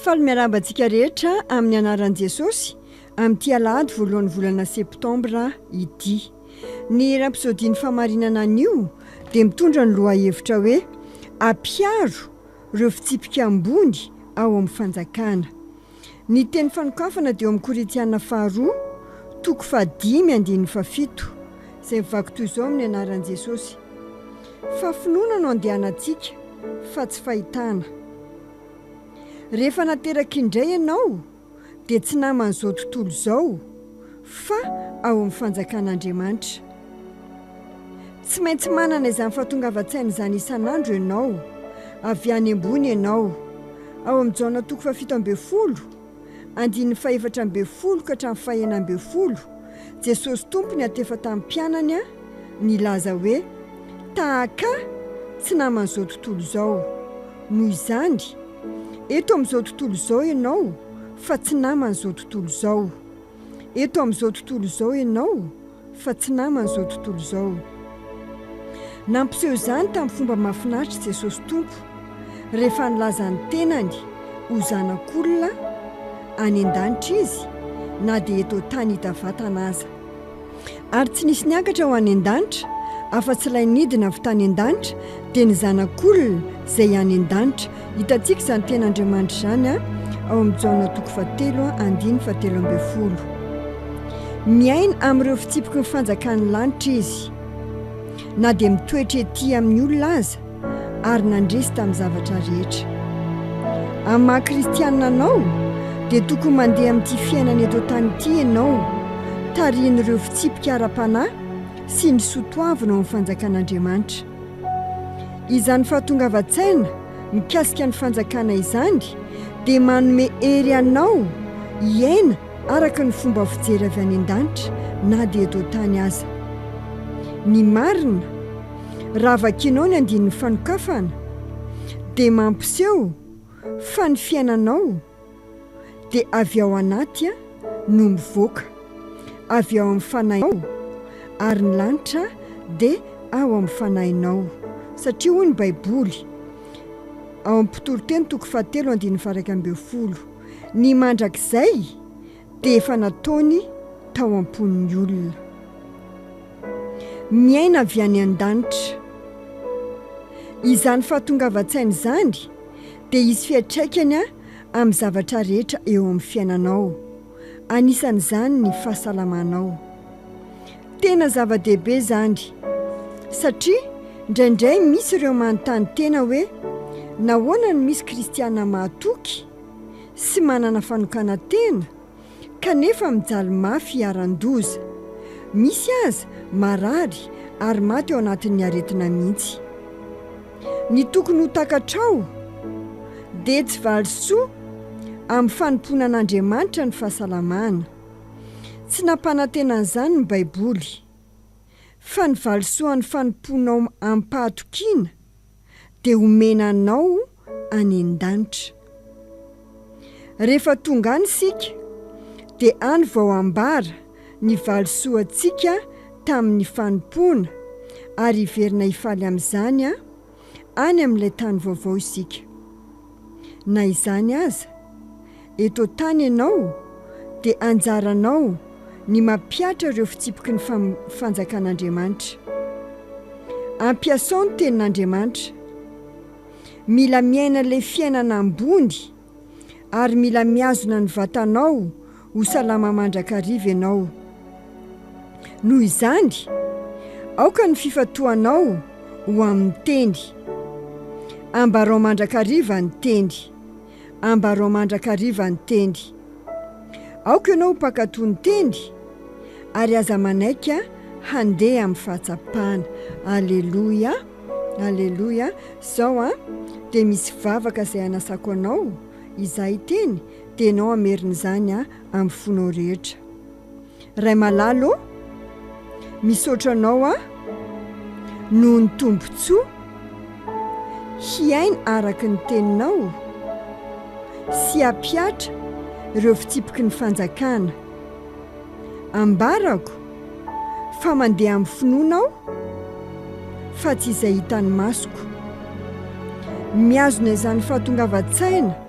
Faly miarahaba antsika rehetra amin'ny anaran'i Jesosy amin'ity alahady voalohan'ny volana septambra ity. Ny Rapsodie ny Fahamarinana anio dia mitondra ny lohahevitra hoe Ampiharo ireo fitsipika ambony ao amin'ny fanjakana. Ny teny fanokafana dia eo amin'ny Korintiana faharoa, toko fahadimy andininy fahafito, izay mivaky toy izao amin'ny anaran'i Jesosy, Fa finoana no andehanantsika, fa tsy fahitana. Rehefa nateraka indray ianao, dia tsy naman'izao tontolo izao, fa ao amin'ny fanjakan'Andriamanitra. Tsy maintsy manana izany fahatongavan-tsaina izany isan'andro ianao. Avy any ambony ianao. Ao amin'ny Jaona toko fahafito ambin'ny folo, andininy fahefatra ambin'ny folo ka hatramin'ny fahenina ambin'ny folo, Jesosy Tompo niantefa tamin'ny mpianany nilaza hoe, Tahaka Ahy, tsy naman'izao tontolo izao. Noho izany, eto amin'izao tontolo izao ianao fa tsy naman'izao tontolo izao. Eto amin'izao tontolo izao ianao fa tsy naman'izao tontolo izao. Nampiseho izany tamin'ny fomba mahafinaritra Jesosy Tompo rehefa nilaza ny tenany ho Zanak'olona any an-danitra Izy na dia eto an-tany hita vatana aza. Ary tsy nisy niakatra ho any an-danitra, afa-tsy ilay nidina avy tany an-danitra, dia ny Zanak'olona izay any an-danitra. Hitantsika izany tenin'Andriamanitra izany ao amin'ny Jaona toko fahatelo andininy fahatelo ambin'ny folo. Miaina amin'ireo fitsipiky ny fanjakan'ny lanitra izy, na dia mitoetra ety amin'ny olona aza, ary nandresy tamin'ny zavatra rehetra. Amin'ny maha kristianina anao dia tokony mandeha amin'ity fiainana eto an-tany ity ianao, tarihin'ireo fitsipika ara-panahy sy ny soa toavina ao amin'ny fanjakan'Andriamanitra. Izany fahatongavan-tsaina mikasika ny fanjakana izany dia manome hery anao hiaina araka ny fomba fijery avy any an-danitra na dia eto an-tany aza. Ny marina, Raha vakianao ny andininy fanokafana dia mampiseho fa ny fiainanao dia avy ao anaty no mivoaka, avy ao amin'ny fanahinao ary ny lanitra dia ao amin'ny fanahinao satria hoy ny baiboly ao amin'ny mpitoriteny toko fahatelo andininy faha-11 ny mandrakizay dia efa nataony tao am-pon'ny olona. Miaina avy any an-danitra. Izany fahatongavan-tsaina izany dia hisy fiantraikany amin'ny zavatra rehetra eo amin'ny fiainanao, anisan'izany ny fahasalamanao. Tena zava-dehibe izany, satria indraindray misy ireo manontany tena hoe, Nahoana no misy Kristiana mahatoky sy manana fanokanan-tena kanefa mijaly mafy iharan-doza. Misy aza marary ary maty ao anatin'ny aretina mihitsy. Ny tokony ho takatrao dia tsy valisoa amin'ny fanompoana an'Andriamanitra ny fahasalamana. Tsy nampanantena an'izany ny Baiboly. Fa ny valisoan'ny fanompoanao amim-pahatokiana dia homena anao any an-danitra. Rehefa tonga any isika dia any vao hambara ny valisoantsika tamin'ny fanompoana ary hiverina hifaly amin'izany any amin'ilay tany vaovao isika. Na izany aza, eto an-tany ianao dia anjaranao ny mampihatra ireo fitsipiky ny Fanjakan'Andriamanitra. Ampiasao ny Tenin'Andriamanitra. Mila miaina ilay fiainana ambony ary mila mihazona ny vatanao ho salama mandrakariva ianao. Noho izany, aoka ny fifantohanao ho amin'ny Teny. Ambarao mandrakariva ny Teny. Ambarao mandrakariva ny Teny. Aoka ianao ho mpankatò ny Teny, ary aza manaiky handeha amin'ny fahatsapana. Aleloia! Aleloia! Izao an, dia misy vavaka izay hanasako anao, izaho hiteny, dia ianao hamerina izany amin'ny fonao rehetra. Ray malala ô, misaotra anao aho noho ny tombontsoa hiaina araka ny teninao sy hampihatra ireo fitsipiky ny fanjakana. Ambarako fa mandeha amin'ny finoana aho fa tsy izay hitan'ny masoko. Mihazona izany fahatongavan-tsaina.